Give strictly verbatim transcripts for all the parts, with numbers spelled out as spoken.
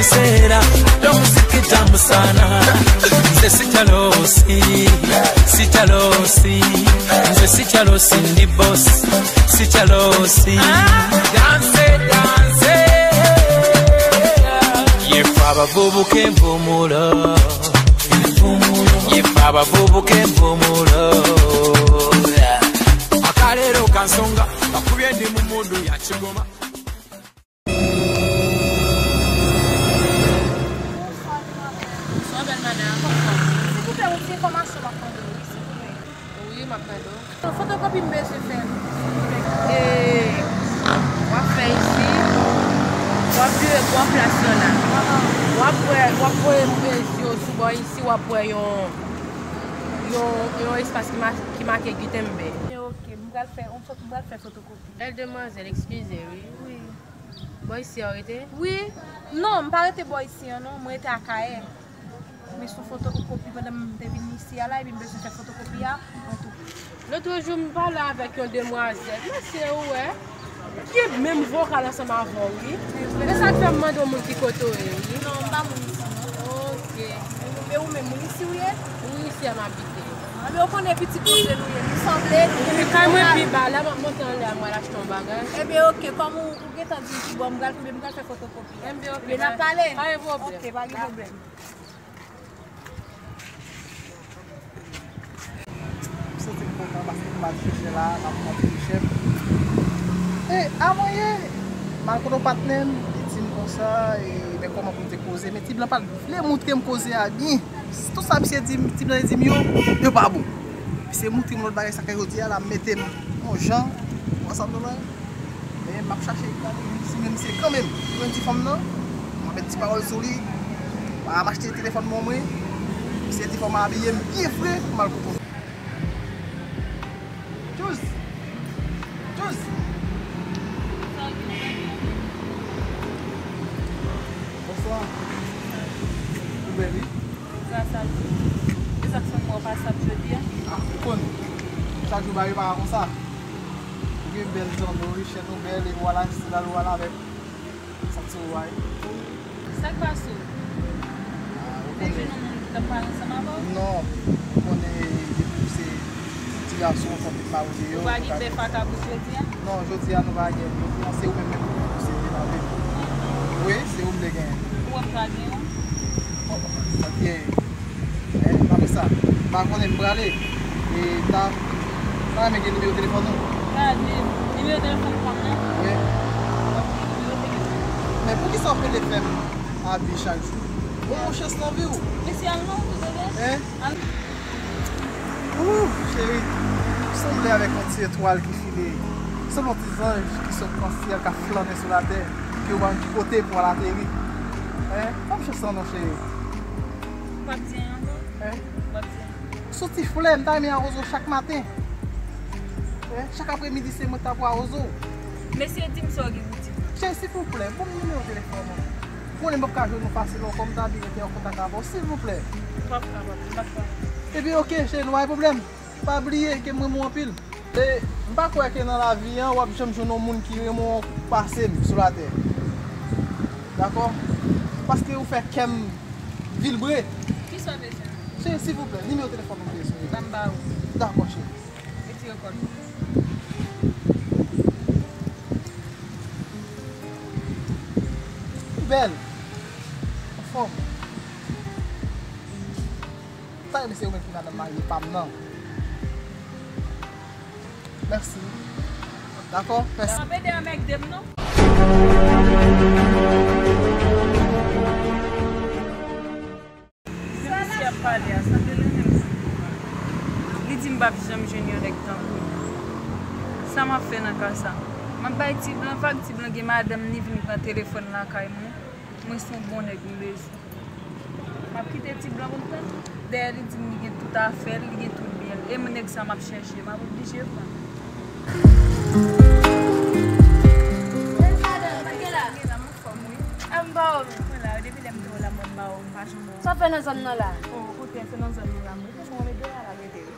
Sera, ndo muziki tamu sana. Nze sijalosi, sijalosi. Nze sijalosi ndi boss, sijalosi. Danse, danse. Yefa bavubuke mvumulo. Yefa bavubuke mvumulo. Akalelo kansonga, kakubye ndi mu mundu ya kigoma. Bonswa, bèl madanm. Silvouplè, yon ti enfòmasyon m ap mande w, wi, silvouplè. Wi, m ap tande w. Yon fotokopi m bezwen fè. E, w ap fè isi, w ap vire bò plas lan la. W ap wè, w ap voye zye w sou bò isi, w ap wè yon, yon, yon espas ki ma-, ki make Gutenberg. Ok, m pral fè, m pral fè fotokopi. Bèl demwazèl, eskize, wi. Wi. Bò isi a w rete? Wi. Non, m pa rete bò isi an non, mwen rete Akayè. Men se yon fotokopi pandan m te vin isi a la, epi m bezwen fè fotokopi a, mwen tou. Lòt jou, m pale avèk yon demwazèl. Mesye, ou wè, ki menm vokal ansanm avè w, wi. Men sa k fè m mande w moun ki kote w ye, wi. Non, m pa moun isi, non. Ok. E ou menm, moun isi w ye? Wi, isi a m abite. Anben, ou konnen pitit Bondye nou ye, nou sanble, nou gen menm vokal. Kay mwen pi ba, lè m ap monte anlè a, m al achte yon bagay. Enben, ok, kòm ou, ou gentan di m ki bò, m pral, m pral fè fotokopi a. Enben, ok, n ap pale. Pa gen pwoblèm. Ok, pa gen pwoblèm. M santi m kontan paske m al chèche la, m ap monte chèf. E, a mwen ye, m al kote patnè m, li di m konsa, e, men kòman pou m te koze, men ti blan pa t vle moutre m koze a byen. Tout sa misye di m, ti blan di m yo, yo pa bon. Misye moutre m lòt bagay, sa k fè jodi a la, m mete m yon jan, ou wè sa m di w la? Men m ap chache gade si menm se kanmenm. Jwenn ti fanm nan, m ap met ti pawòl sou li. M ap achte telefòn mwen mwen. Misye di fò m abiye m byen fre pou m al pwopoze. Tchouz! Tchouz! Bonswa. Ou bèl, wi. Gras a Dye. Kisa k fè m wè w pa sab jodi a? Ah, ou konn. Chak jou bagay pa konsa. Ou gen bèl zanno, wi, chèn ou bèl, e vwala, estil ou al avèk. Santi w wè. Sa k pase w? Ah, ou konnen. Ou te jwenn yon moun ki t ap pale ansanm avè w? Non, ou konnen depi w se ti gason, fò w met mawo deyò. Ou pa gen bèf ak kabrit jodi a? Non, jodi a nou pa gen. Jodi a se ou menm menm pou se lave. Wi, se ou m te genyen. Ou wè m pa gen yon? Oh, sa k genyen? Eh, pa fè sa. M pa konnen, m prale. E ta, ta renmen gen nimewo telefòn ou? Gade, nimewo telefòn pa m nan? Wi. Ok, nimewo telefòn. Men poukisa w pede fè m abi chak jou? Ou gon chans nan vi w. Mesye, al non, tout bebe. Hein? Al. Ouh, cheri, ou sanble avèk yon ti etwal ki file. Sanble yon ti zanj ki sot nan syèl, k ap flannen sou latè, ke w pa konn ki kote pou al ateri. Hein? Ban m chans lan non, cheri. Ou p ap di anyen ankò? Hein? Ou p ap di anyen? Sou ti flè, m ta renmen awoze w chak maten. Hein? Chak apremidi, se mwen k ta pou awoze w. Mesye, di m sa w gen pou di m. Cheri, silvouplè, ban m nimewo telefòn ou. Ou konnen m p ap ka jwenn ou fasil ankò, m ta byen rete an kontak avè w, silvouplè. M p ap kapab, m p ap kapab. Ebyen, oke, cheri, nou pa gen pwoblèm. Pa bliye ke m renmen w anpil. E m pa kwè ke nan lavi a, w ap janm jwenn yon moun ki renmen w pase m sou latè. Dakò? Paske ou fè kè m vibre. Kisa w bezwen? Cheri, silvouplè, nimewo telefòn ou bezwen. Ban m ba ou. Dakò, cheri. Retire kò l. Ou bèl. Anfòm. M ta renmen se ou menm ki madanm marye pa m nan. Mèsi. Dakò? Mèsi. M ap ede anmègde m non. Se misye ap pale a, sa k rele menm? Li di m p ap janm jwenn yon nèg tankou l. Sa m ap fè nan ka sa? M ap bay ti blan vag, ti blan gen madanm, li vin pran telefòn lakay mwen. Mwen se yon bon nèg m bezwen. M ap kite ti blan pou m pran l. Dèyè li di m li gen tout afè l, li gen tout byen l. E m nèg sa m ap chèche, m ap oblije pran l. Bèl madanm, pa gen la. Gen la, m anfòm, wi. A, m pa wè w menm. Mwen la, depi lè m te wè w la, mwen m pa wè w, m pa janm wè w. Sa w fè nan zòn nan la? O, okontrè, se nan zòn nou la m rete, mwen rete a la m rete, wi.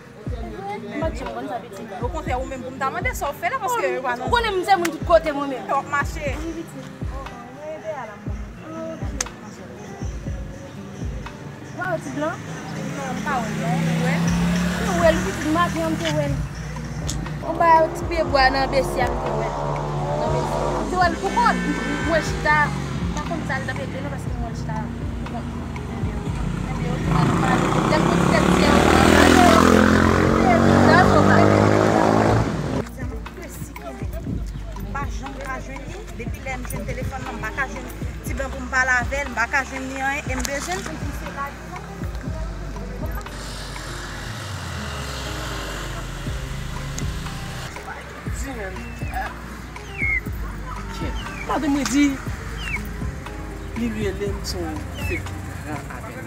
M pa t janm konn sa piti. Okontrè, ou menm pou m ta mande sa w fè la, paske ou pa nan... Ou konnen m se moun tout kote mwen menm. W ap mache. Wi, piti. O, o, mwen rete a la m rete. Ok. Blan? Non, m pa wè l non. Ou wè l? M wè l, pitit maten an, m te wè l. Anba yon ti pye bwa nan besi a, m te wè l. Nan besi a. M te wè l pou kont. M wè l chita. M pa konn sa l t ap regle non, paske m wè l chita pou kont. Ebyen, ebyen, oke, nou pale. Lè m konn tèt ti an, m pale. Sa, fò pale. M pa janm ka jwenn li. Depi lè m jwenn telefòn nan, m pa ka jwenn Ti Blan pou m pale avè l, m pa ka jwenn li anyen, e m bezwen l pou pouse lari. Di, men. Kèt. Madanm mwen di, li rele m sou fake gran apèl.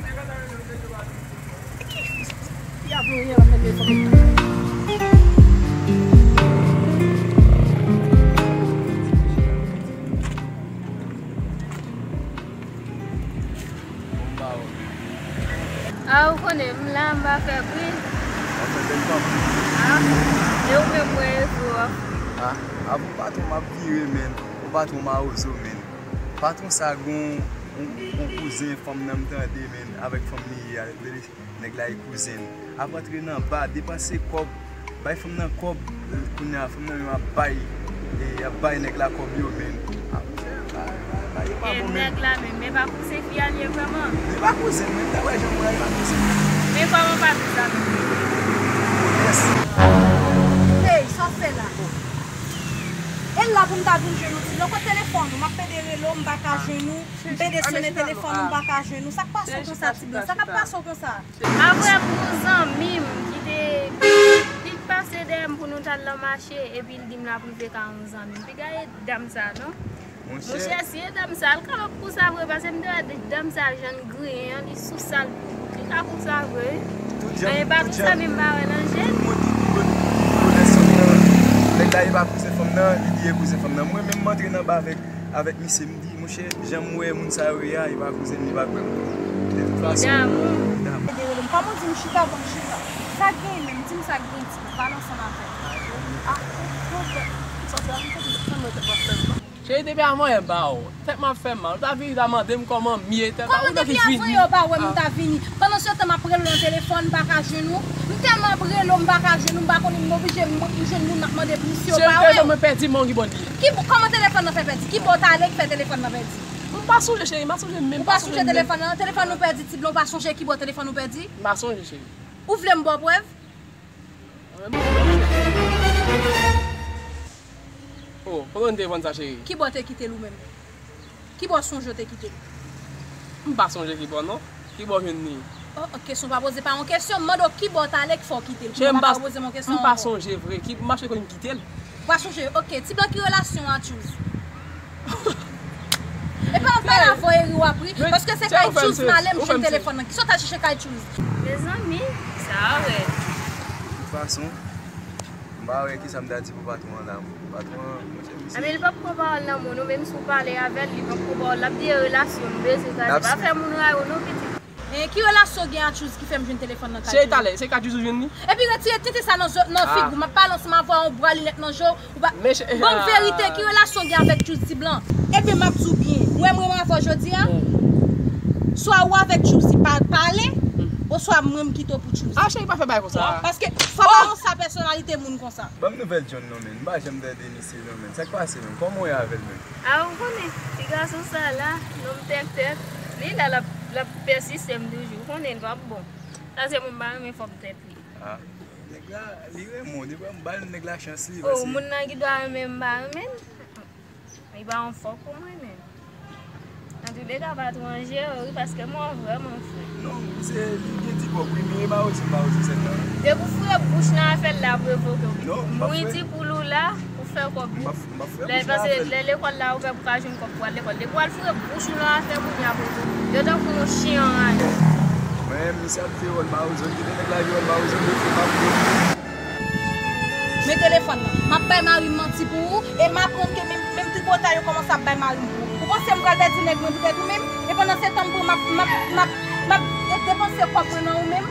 A, ou konnen, m la, m pa fè bri. W ap fè bèl fanm. A, e ou menm, mwen, e vre w ap fè. A, avè w patwon m ap vire, men. Ou patwon mawozo, men. Patwon sa gon yon, yon kouzen fanm nan m tande, men, avèk fanm li ye a. Nèg la e kouzen l. Ap antre nan ba, depanse kòb, bay fanm nan kòb, kounye a fanm nan menm ap bay, e, ap bay nèg la kòb yo, men. A, monchè, bagay, bagay, bagay pa bon, men. Nèg la menm, men pa kouzen fi a li ye vrèman. Li pa kouzen, men, ta wè jan mwen, li pa kouzen. Men kòman pa di sa non? Yes. Hey, sa w fè la? E la pou m ta vin jwenn ou, Ti Blan, kote telefòn ou? M ap pede rele w, m pa ka jwenn ou. M pede sonnen telefòn ou, m pa ka jwenn ou. Sa k pase w konsa, Ti Blan? Sa k ap pase w konsa? Apre pou yon zanmi m ki te, li t pase dèyè m pou nou t al nan mache, epi l di m l ap rive ka yon zanmi m. Piga e dam sa, non. Monchè, si e dam sa, l kapab pou sa vre, paske m te wè dam sa, jan l griyen an, li sou sa l pou bout. Li ka pou sa vre. Tout jan, e pa tout sa, men m pa wè nan je l. Tout moun ki, ki, ki konnen sòt nan, nèg la e pa kouzen fanm nan, li di e kouzen fanm nan. Mwen menm, m antre nan ba avèk, avèk misye, m di, monchè, jan m wè moun sa yo ye a, e pa kouzen, li pa kwè m. De tout fason, li damou. Li damou. Kòman w di m chita, ban m chita? Sa k genyen menm? Di m sa k genyen, Ti Blan. Pale ansanm avè m. A, bon, bon, bon. Sa fè a, m konn sa mwen te pa fè m. Cheri, depi avan yè m pa wè w. Tèt m ap fè m mal. Ou ta vini, ta mande m kòman m ye, tèt pa, ou nan ki fini. Kòman depi avan yè w pa wè m, ou ta vini? Pandan se tan, m ap rele w nan telefòn, m pa ka jwenn ou. M tèlman ap rele w, m pa ka jwenn ou, m pa konnen, m oblije, m, m jwenn moun, m ap mande pou misye, ou pa wè. Cheri, telefòn mwen pèdi, men w ki bò l ye. Ki bò, kòman telefòn nan fè pèdi? Ki bò w t ale k fè telefòn nan pèdi? M pa sonje, cheri, m pa sonje menm. Ou pa sonje telefòn nan? Telefòn nou pèdi, Ti Blan, ou pa sonje ki bò telefòn nou pèdi? M pa sonje, cheri. Ou vle m ba w prèv? Oh, kote w te jwenn sa, cheri? Ki bò w te kite l ou menm? Ki bò w sonje w te kite l? M pa sonje ki bò, non. Ki bò w jwenn li? Oh, kesyon pa poze pa yon kesyon. M mande w ki bò w t ale k fè w kite l. Cheri, m pa, m pa sonje vre. Ki, m pa sonje kote m kite l. Ou pa sonje? Ok, Ti Blan, ki relasyon w a Tjouzi? Epa, ann pale avè w, Eri, w ap ri, paske se kay Tjouzi m ale, m jwenn telefòn nan. Kisa w t al chèche kay Tjouzi? Mezanmi, sa rèd. De tout fason, m pa wè kisa m ta di pou patwon an la. Patwon an, monchè, misye. Anben, li p ap pran pawòl nan men w non, menm si w pale avè l, li p ap pran pawòl. L ap di e relasyon m bezwen sa, se pa fè moun rayi w non, pitit. E ki relasyon w gen a Tjouzi ki fè m jwenn telefòn nan kay Tjouzi? Se talè, se kay Tjouzi ou jwenn li? Epi retire tete sa nan zo, nan figi w. M ap pale ansanm avè w, yon bra linèt nan je w, ou pa, ban m verite, ki relasyon w gen avèk Tjouzi, Ti Blan? Ebyen, m ap di w byen. Ou wè m renmen avè w jodi a? Swa ou avèk Tjouzi pa pale, oswa mwen m kite w pou Tjouzi. A, cheri, pa fè bagay konsa. Paske fò pa yon sa pèsonalite moun konsa. Ban m nouvèl John non, men. M pa janm tande misye non, men. Sa k pase, men? Kòman w ye avè l, men? A, ou konnen, ti gason sa la, nonm tèktèk, li la, l ap, l ap pèsiste m toujou. Ou konnen l p ap bon. Sa se moun m pa renmen fòm tèt li. A, nèg la, li renmen w, li ba nèg la chans li, paske moun nan ki dwa renmen m pa renmen l. Li pa yon fòk pou mwen menm. Antouleka, patwon an jere w wi, paske mwen vrèman fre. Non, misye, li gen ti kòb wi, men e mawozo, mawozo sèt nan. Depi w foure bouch nan afè l, l ap revoke w wi. Non, m p ap foure. Mwen di pou Lou la, pou fè kòb wi. M p ap, m p ap foure bouch nan afè l. Lè lekòl la ouvè pou ka jwenn kòb pou al lekòl. Depi w al foure bouch ou nan afè moun, y ap revoke w. Yo tankou yon chen anraje. Mwen, misye ap jwe wòl mawozo, m kite nèg la jwe wòl mawozo, m ap jwe. Men telefòn nan. M ap bay mari m manti pou ou, e m aprann ke menm, menm tripotay yo kòmanse ap bay mari m pou ou. Ou panse m pral pèdi nèg mwen poutèt ou menm? E pandan se tan m pran, m ap, m ap, m ap, m ap depanse kòb mwen nan ou menm?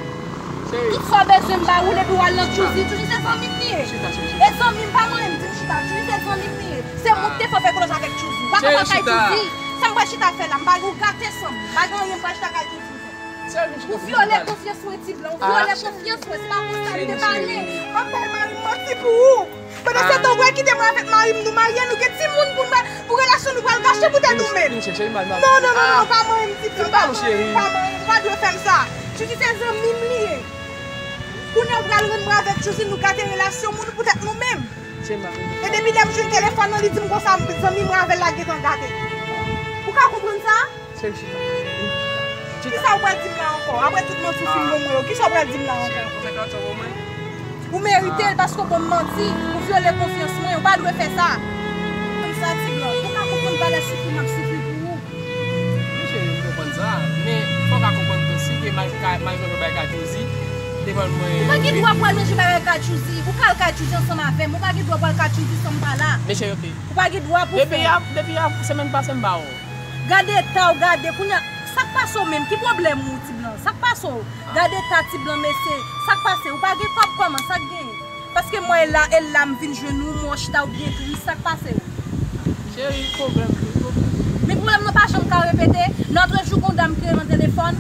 Tout sa w bezwen m ba ou, depi w al nan Tjouzi, Tjouzi se zanmi m li ye. E zanmi m pa manyen m di m chita, Tjouzi se zanmi m li ye. Se mwen ki te fè w fè kolòj avèk Tjouzi. Ou pa ka pran kay Tjouzi. Sa m pral chita fè la? M pa gen, ou gate san m. M pa gen anyen m pral chita kay Tjouzi fè. Ou vyole konfyans mwen, Ti Blan. Ou vyole konfyans mwen. Se pa konsa nou te pale. M ap bay mari m manti pou ou. Pandan se tan, ou pral kite mwen avèk mari m, nou marye, nou gen timoun pou n, pou relasyon nou pral gache poutèt ou menm. Non, non, non, non, pa manyen m, Ti Blan, pa manyen m, pa manyen m, ou pa dwe fè m sa. Tchouzi se zanmi m li ye. Kounye a ou pral rann mwen avèk Tchouzi, nou gate relasyon moun poutèt nou menm. E depi lè m jwenn telefòn nan, li di m konsa, zanmi mwen avè l la gentan gate. Ou ka konprann sa? Cheri, chita. Chita. Kisa ou pral di m la ankò? Apre tout manti ou fin ban mwen yo, kisa ou pral di m la ankò? Cheri, ou fè katjò pou mwen? Ou merite l paske w ban m manti, ou vyole konfyans mwen, ou pa dwe fè sa. Konn sa, Ti Blan, ou ka konprann valè soufri m ap soufri pou ou. Wi, cheri, m konprann sa, men fò w ka konprann tou si ke m al ka, m al manje bagay ka Tchouzi devan mwen. Ou pa gen dwa pou al manje bagay ka Tchouzi, ou ka al ka Tchouzi ansanm avè m, ou pa gen dwa pou al ka Tchouzi san m pa la. Men cheri, ok. Ou pa gen dwa pou fè. Depi yè, depi yè semèn pase m pa wè w. Gade eta w, gade kounye a. Sa k pase w menm? Ki pwoblèm ou, Ti Blan? Sa k pase w? Gade eta Ti Blan, mesye. Sa k pase? Ou pa gen kòb kòman? Sa k genyen? Paske m wè la, e la m vin jwenn ou, m wè w chita, ou byen tris. Sa k pase w? Cheri, pwoblèm, pwoblèm. Men pwoblèm nan pa janm ka repete. Lòt jou, gon dam ki rele nan telefòn.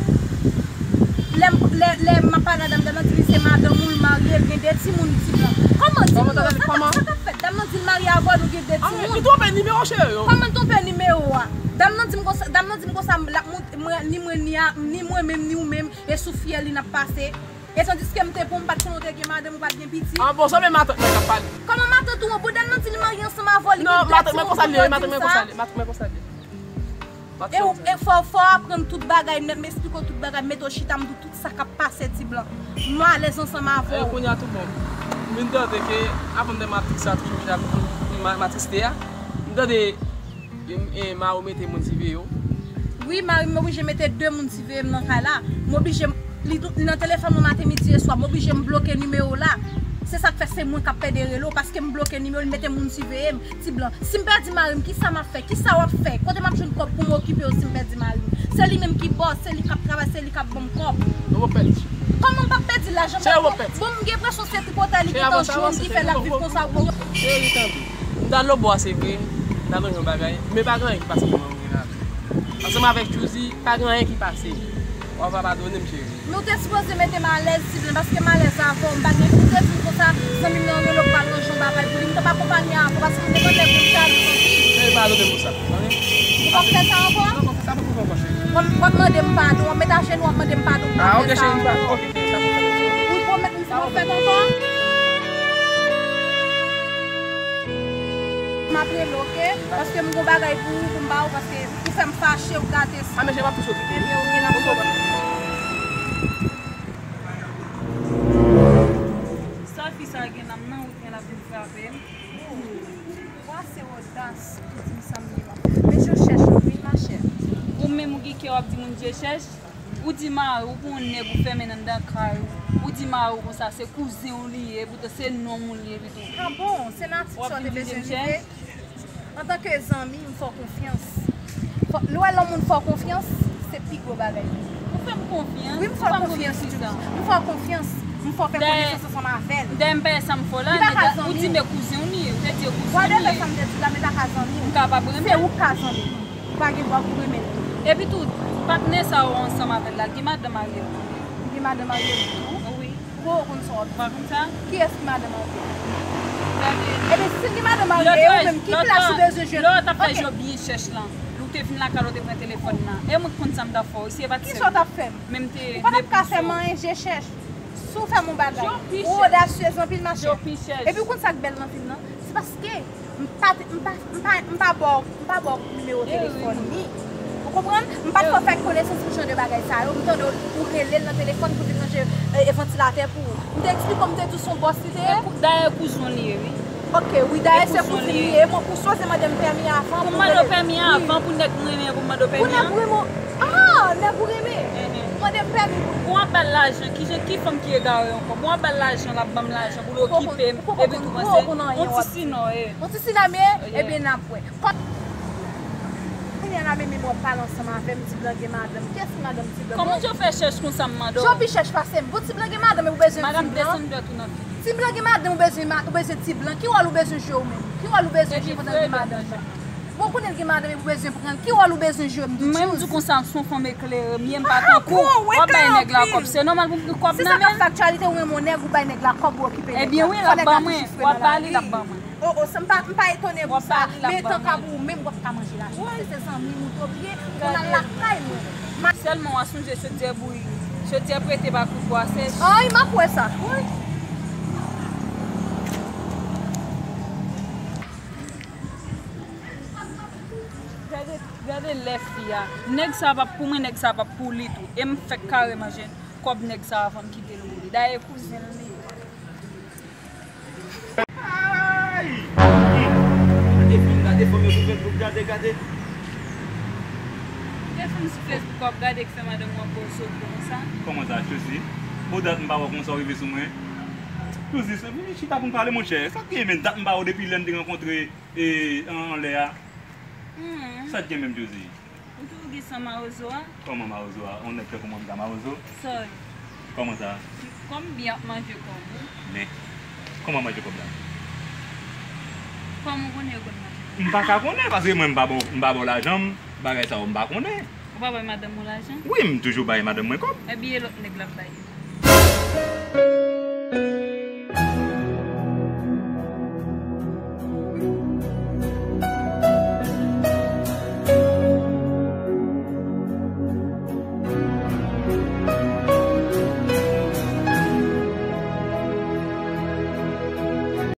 Lè m, lè, lè m ap pale a dam, dam nan di li se madanm ou, l marye, l gen de timoun, Ti Blan. Kòman, Ti Blan? Sa k ap, sa k ap fèt? Dam nan di l marye avè w, nou gen de timoun. Li twonpe nimewo, cheri. Kòman l twonpe nimewo a? Dam nan di m konsa, dam nan di m konsa, l ap mont-, mwen, ni mwen, ni a, ni mwen menm, ni ou menm, e sou fiyèl li n ap pase. E tandiske m te pou m pa t konnen w te gen madanm, ou pa t gen pitit. Ah bon, sa men matant mwen k ap pale. Kòman matant ou an? Bon, dam nan di li marye ansanm avè w, li gen de timoun, pou yo di m sa. Matant mwen konsa l ye. E w, e fò, fò w aprann tout bagay nèt, m esplike w tout bagay, m mete w chita, m di w tout sa k ap pase, Ti Blan. M alèz ansanm avè w. Kounye a tou bon. M vin tande ke, avan m te matris sa, toujou m, m, m atriste a. M tande, e, e, mari w mete moun siveye w. Wi, mari m oblije mete de moun siveye m nan kay la. M oblije, li, li nan telefòn mwen maten, midi e swa. M oblije m bloke nimewo la. Se sa k fè se mwen k ap pede rele w, paske m bloke nimewo, li mete moun siveye m. Ti Blan, si m pèdi mari m, kisa m ap fè? Kisa w ap fè? Kote m ap jwenn kòb pou m okipe w si m pèdi mari m? Se li menm ki bòs, se li k ap travay, se li k ap ban m kòb. Ou p ap pèdi. Kòman m p ap pèdi lajan m ap fè? Bon, m gen enpresyon se tripotay li gentan jwe w ki fè l ap viv konsa pou yo. Cheri, tanpri. M t al lòtbò a, se vre, m t al manje yon bagay, men pa gen anyen ki pase pou mwen, mwen la. Ansanm avèk Tchouzi, pa gen anyen ki pase. W ap padone m, cheri. Men w te sipoze mete m alèz, Ti Blan, paske m alèz avè w, m pa gen, ou te di m konsa, zanmi m nan rele w pral ranje yon bagay pou li, m t ap akonpanye avè w, paske m te konn lè moun jalou, tanpri. Cheri, padone m pou sa, tande? Ou p ap fè sa ankò? Non, non, sa pa pou fè ankò, cheri. W ap, w ap mande m padon, w ap met ajenou, w ap mande m padon, m p ap fè sa ankò. Ah, ok, cheri, m pa, ok, cheri, sa pa fè. Ou pwomèt m si w ap fè sa ankò? M ap rele w, ok? Paske m gon bagay pou ou, pou m ba ou, paske ou fè m fache, ou gate sa. Ah, men cheri, m ap tou soti. Ebyen, ok, n ap soti. Sa fi sa gen nan men, ou gen l ap vin frape m. Wa se odas pou di m sa m gen la. Men je chèch anpil, machè. Ou menm ou gen kè w ap di moun je chèch? Ou di mari w pou yon nèg ou fèmen anndan kay ou. Ou di mari w konsa se kouzen w li ye, poutan se nonm ou li ye pito. Ah bon, se nan ti sa w te bezwen rive? Antanke zanmi, m fè w konfyans. Fò, lè w wè lè yon moun fè w konfyans, se pi gwo bagay. Ou fè m konfyans? Wi, m fè w konfyans, Tchouzi. M fè w konfyans. M fè w fè konesans ansanm avè l. Dayè m pa wè sa m fè w la, nèg la, ou di men kouzen w li ye, ou te di e kouzen w li ye. Whatever sa m te di w la, men pa ka zanmi w. M kapab renmen l. Se ou k ka zanmi l. Ou pa gen dwa pou renmen l. Epi tou, patnè sa ou ansanm avè l la, l gen madanm marye l tou. Li gen madanm marye l tou? Wi. Ou konn sa w ap di? Ou pa konn sa? Kiyès ki madanm marye l? Gade. Ebyen, si l gen madanm marye, ou menm, ki plas ou bezwen jwe? Lè w t ap fè je w byen chèch lan, lè w te vin lakay la, w te pran telefòn nan. E mwen k konn sa m t ap fè w, si e pa t sèl. Kisa w t ap fè m? Men m te. Ou pa t ap ka fè m anyen, je chèch. Si w fè m yon bagay, ou odasyez anpil, machè. Epi w konn sa k bèl nan fim nan? Se paske m pa, m pa, m pa, m pa ba w, m pa ba w nimewo telefòn li. Ou konprann? M pa t fè w fè konesans pou jan de bagay sa yo. M tande w rele l nan telefòn pou li ranje, e, e vantilatè pou ou. M te eksplike w, m te di w se yon bòs li te ye. Dayè kouzon li ye, wi. Ok, wi, dayè se kouzon li ye. Mwen, ou sipoze mande m pèmi avan pou m mande w pèmi avan pou nèg m renmen an, pou m mande w pèmi an. Pou nèg ou renmen. Ah, nèg ou renmen. Mande m pèmi pou. Bon, w ap ba l lajan, ki jan, ki fanm ki egare ankò? Bon, w ap ba l lajan, l ap ban m lajan pou l okipe m, epi tou panse yon ti sinò ye. Yon ti sinò ye? Ebyen, n ap wè. Kounye a la, men, men w ap pale ansanm avè m, Ti Blan gen madanm. Kiyès ki madanm Ti Blan? Kòman Djo fè chèch konsa, m mande w? Djo pi chèch pase m. Bon, Ti Blan gen madanm, ou bezwen Ti Blan. Madanm desann dwèt ou nan figi. Ti Blan gen madanm, ou bezwen ma-, ou bezwen Ti Blan. Ki wòl ou bezwen jwe ou menm? Ki wòl ou bezwen jwe pandan l gen madanm? Bon, konnen l gen madanm epi w bezwen pran l. Ki wòl ou bezwen jwe m tou? Mwen, m di w konsa, m se yon fanm eklere m ye, m pa tankou w. W ap bay nèg la kòb, se nòmal pou m pran kòb nan men l. Se sa k ap fè aktyalite, ou renmen yon nèg, ou bay nèg la kòb, ou okipe nèg la. Ebyen wi, l ap ban mwen. W ap ba li, l ap ban mwen. O, o, sa m pa, m pa etone pou sa. Men tanka pou ou menm, w ap ka manje lajan. Paske se zanmi m ou te bliye, ou konn al lakay mwen. Sèlman w a sonje chodyè bouyi, chodyè prete pa kout bwa sèch. Ay, m ap wè sa. Wi. Gade, gade lè fi a. Nèg sa p ap pou mwen, nèg sa p ap pou li tou. E m fèk kare manje kòb nèg sa avan m kite l mouri. Dayè kouzen l li ye. Ay! Gade fanm, gade fanm yo sou Facebook, gade, gade. Gade fanm sou Facebook, w ap gade ki fè madanm ou anba w sot konsa. Kòman sa, Josie? Bon, dat m pa wè w konsa w rive sou mwen. Josie, se vini chita pou n pale, monchè. Sa k gen, men dat m pa wè w depi lè n te rankontre, e, an, anlè a. Hmm. Sa k gen menm, Josie? Ou toujou gen san mawozo a? Kòman mawozo a? On nèg tankou mwen m ka mawozo? Sorry. Kòman sa? Kòm byen ap manje kòb ou. Men, kòman manje kòb la? Kòman ou konnen yo konn manje kòb? M pa ka konnen, paske mwen m pa ba w, m pa ba w lajan m, bagay sa yo m pa konnen. Ou pa bay madanm ou lajan? Wi, m toujou bay madanm mwen kòb. Ebyen, e lòt nèg la ap bay li?